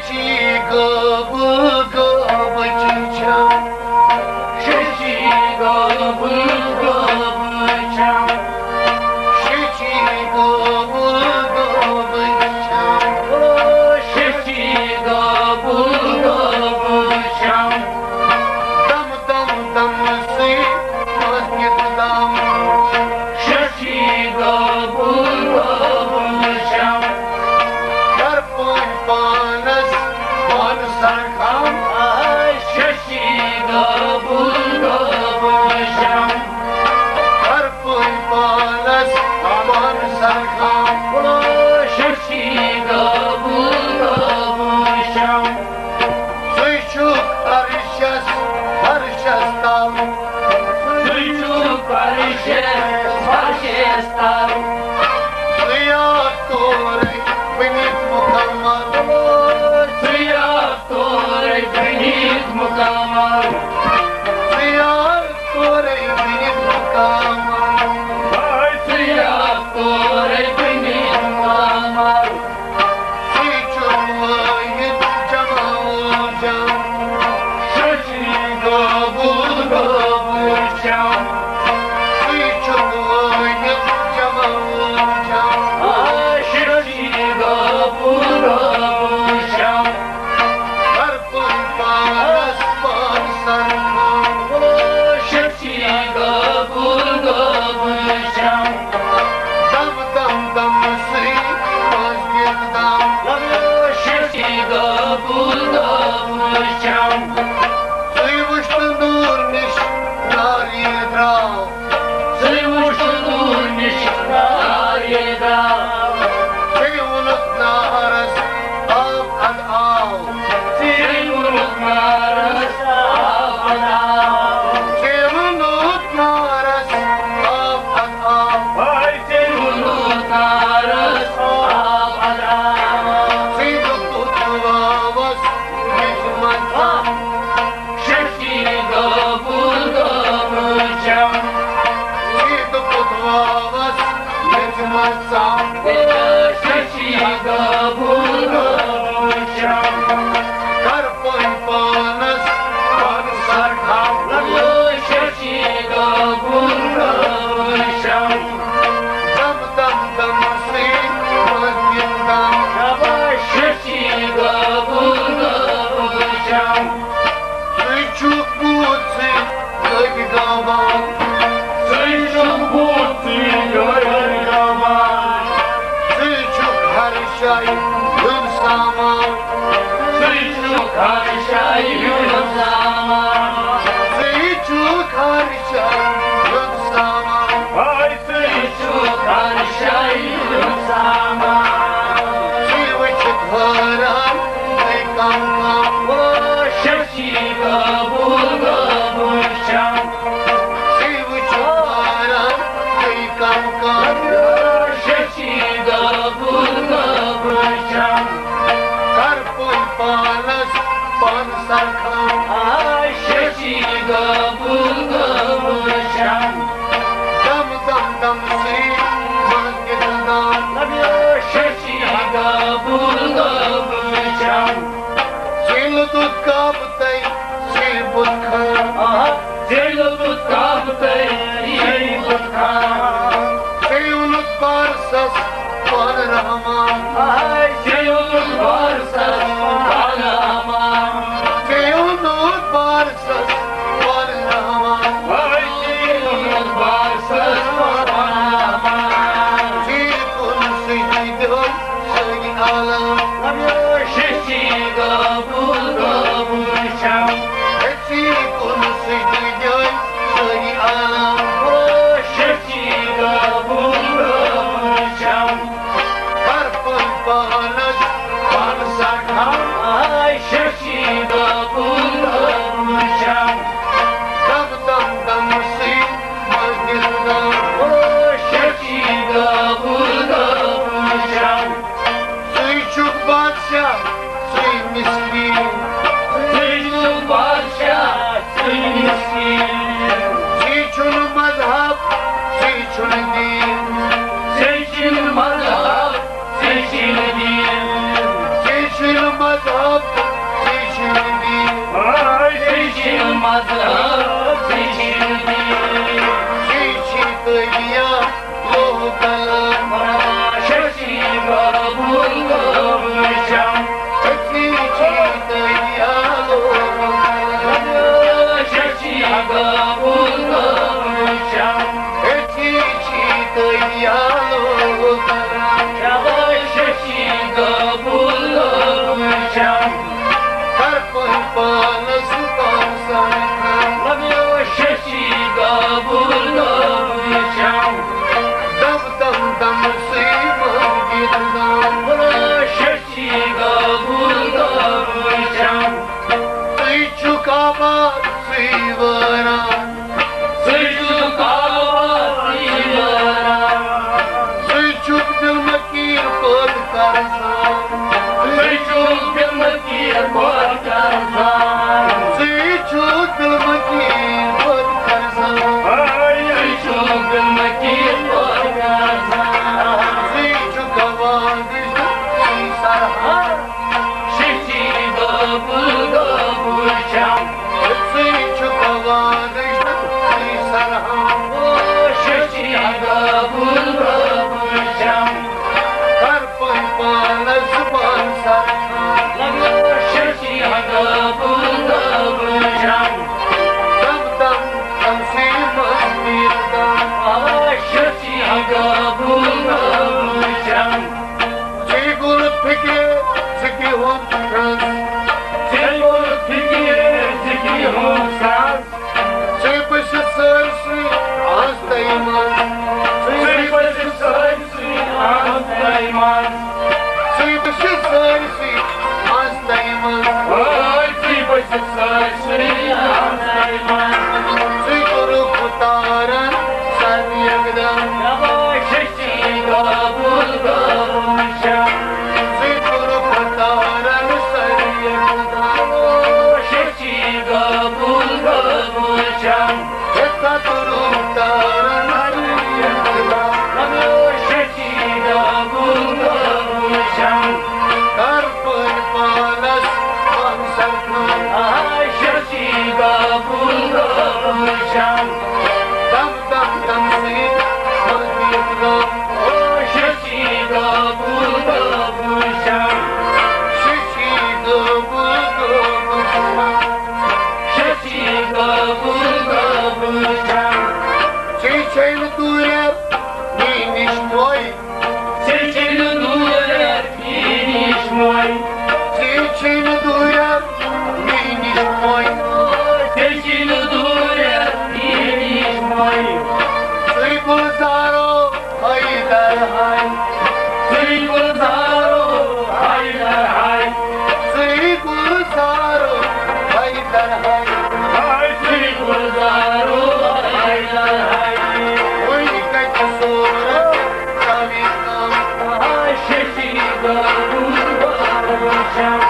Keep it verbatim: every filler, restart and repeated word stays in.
ششی گٲبہٕ گٲبہٕ چھِ چھَم۔ ششی گٲبہٕ گٲبہٕ چھَم۔ ششی گٲبہٕ گٲبہٕ چھَم۔ ششی گٲبہٕ گٲبہٕ چھَم۔ دم دم دم سٕے مسجد دم۔ ششی گٲبہٕ گٲبہٕ چھَم۔ کر پٲنۍ پانس پانہٕ سرخم۔ ششی گٲبہٕ گٲبہٕ چھَم۔ ہر پٲنۍ پانس پانہٕ سرخم۔ ششی گٲبہٕ گٲبہٕ چھَم۔ ژٕے چھُکھ عرشس، فرشس تل۔ ژٕے چھُکھ عرشس، فرشس تل۔ ژٕے آکھ تورے بٔنِتھ مکمل۔ ژٕے آکھ تورے بٔنِتھ مکمل۔ ژٕے آکھ تورے بٔنِتھ مکمل۔ ژٕے آکھ تورے بٔنِتھ مکمل۔ ژٕے چھُکھ وٲحد جمع الجم۔ ششی گٲبہٕ گٲبہٕ چھَم۔ ژٕے چھُکھ وٲحد جمع الجم۔ ششی گٲبہٕ گٲبہٕ چھَم۔ ہر کُنہِ پانس پان سرخم۔ ششی گٲبہٕ گٲبہٕ چھَم۔ دم دم دم سٕے مسجد دم۔ ششی گٲبہٕ گٲبہٕ چھَم۔ ژٕے وُچھ تہٕ نوٗر نِش نار ییٚلہِ درٛاو۔ ژٕے وُچھ تہٕ نوٗر نِش نار ییٚلہِ درٛاو۔ ژٕے ووٚنُتھ نارس آو اَدٕ آو۔ ژٕے ووٚنُتھ نارس آو اَدٕ آو۔ ژٕے ووٚنُتھ نارس آو اَدٕ آو۔ ژٕے ووٚنُتھ نارس آو اَدٕ آو۔ ژٕے دوٚپُتھ واوس مےٚ چھِ مَزٕ۔ ششی گٲبہٕ گٲبہٕ چھَم۔ ژٕے دوٚپُتھ واوس مےٚ چھِ مَزٕ۔ ششی گٲبہٕ گٲبہٕ چھَم۔ کر پٲنۍ پانس پانہٕ سرخم۔ ششی گٲبہٕ گٲبہٕ چھَم۔ دم دم دم سٕے مسجد دم۔ ششی گٲبہٕ گٲبہٕ چھَم۔ ژٕے چھُکھ بوٗتسٕے گٔدۍ گاوان۔ ژٕے چھُکھ بوٗتسٕے گٔدۍ گاوان۔ ژٕے چھُکھ ہر جایہِ ہُنٛد سامان۔ ژٕے چھُکھ ہر جایہِ ہُنٛد سامان۔ ژٕے چھُکھ ہر جایہِ ہُنٛد سامان۔ ہاے ژٕے چھُکھ ہر جایہِ ہُنٛد سامان۔ ژٕے وٕچھِتھ حٲران گٔے کم کم۔ ششی گٲبہٕ گٲبہٕ چھَم۔ ژٕے وٕچھِتھ حٲران گٔے کم کم۔ ششی گٲبہٕ گٲبہٕ چھَم۔ کر پٲنۍ پانس پانہٕ سرخم۔ ششی گٲبہٕ گٲبہٕ چھَم۔ دم دم دم سٕے مسجد دم۔ ششی گٲبہٕ گٲبہٕ چھَم۔ ژٕے لوٚدُتھ کعبہٕ تَے، ژٕے بُت خانہٕ۔ ژٕے لوٚدُتھ کعبہٕ تَے، ژٕے بُت خانہٕ۔ ژٕے ووٚنُتھ پارسس پانہٕ رحمان۔ ژٕے ووٚنُتھ پارسس پانہٕ رحمان۔ ژٕے ووٚنُتھ پارسس پانہٕ رحمان۔ ژٕے ووٚنُتھ پارسس پانہٕ رحمان۔ ژٕے کُن سجدٕ دِوان سٲری عالم۔ شام۔ ہر پٲنۍ پانس پانسن۔ لگیو ششی گابُل گابُل شام۔ دم دم دم سٕے منٛگِتھ دم۔ بولا ششی گابُل گابُل شام۔ ژٕے چھُکھ آباد، ژٕے وٲران۔ ژٕے چھُکھ آباد، ژٕے وٲران۔ ژٕے چھُکھ دِلمہٕ کِنۍ پٲدٕ کران۔ ژٕے چھُکھ دِلمہٕ کِنۍ پٲدٕ کران۔ ژٕے چھُکھ دِلمہٕ کِنۍ پٲدٕ کران۔ ژٕے چھُکھ دِلمہٕ کِنۍ پٲدٕ کران۔ ژٕے چھُکھ گواہ گٔژھِتھ ژٕے سرحد۔ ششی گابُل گابُل شام۔ ژٕے چھُکھ گواہ گٔژھِتھ ژٕے سرحد۔ ششی گابُل گابُل شام۔ ہر پٲنۍ پانس پانسن۔ ششی گابُل گابُل شام۔ دم دم دم سٕے منٛگِتھ دم۔ ششی گابُل گابُل شام۔ ژےٚ گوٚو فِکرِ زِکہِ ہُنٛد رَس۔ ژےٚ گوٚو فِکرِ زِکہِ ہُنٛد رَس۔ ژےٚ بٔسِتھ سٲرسٕے آستَے منٛز۔ ژےٚ بٔسِتھ سٲرسٕے آستَے منٛز۔ ژےٚ بٔسِتھ سٲرسٕے آستَے منٛز۔ ٲے، ژےٚ بٔسِتھ سٲرسٕے آستَے منٛز۔ ژےٚ کوٚرُکھ تارَن سر یکدم۔ ششی گابُل گابُل شام۔ ژےٚ کوٚرُکھ تارَن سر یکدم۔ ششی گابُل گابُل شام۔ ہے ژےٚ کوٚرُکھ تارَن سر یکدم۔ ششی گابُل گابُل شام۔ ہر پٲنۍ پانس پانسن۔ ششی گابُل گابُل شام۔ دم دم دم سٕے منٛگِتھ دم۔ ششی گابُل گابُل شام۔ ششی گابُل گابُل شام۔ ششی گابُل گابُل شام۔ ژےٚ چھے نہٕ دوٗرٮ۪ر میٛٲنۍ نِش موے۔ ژےٚ چھے نہٕ دوٗرٮ۪ر میٛٲنۍ نِش موے۔ ژےٚ چھے نہٕ دوٗرٮ۪ر میٛٲنۍ نِش موے۔ ژےٚ چھے نہٕ دوٗرٮ۪ر میٛٲنۍ نِش موے۔ ژٕے گُلزارو حیدر ہاے۔ ژٕے گُلزارو حیدر ہاے۔ ژٕے گُلزارو حیدر ہاے۔ ہاے ژٕے گُلزارو حیدر ہاے۔ وۄنۍ کتہِ سورس تاویز کم۔ ہاے ششی گابُل گابُل شام۔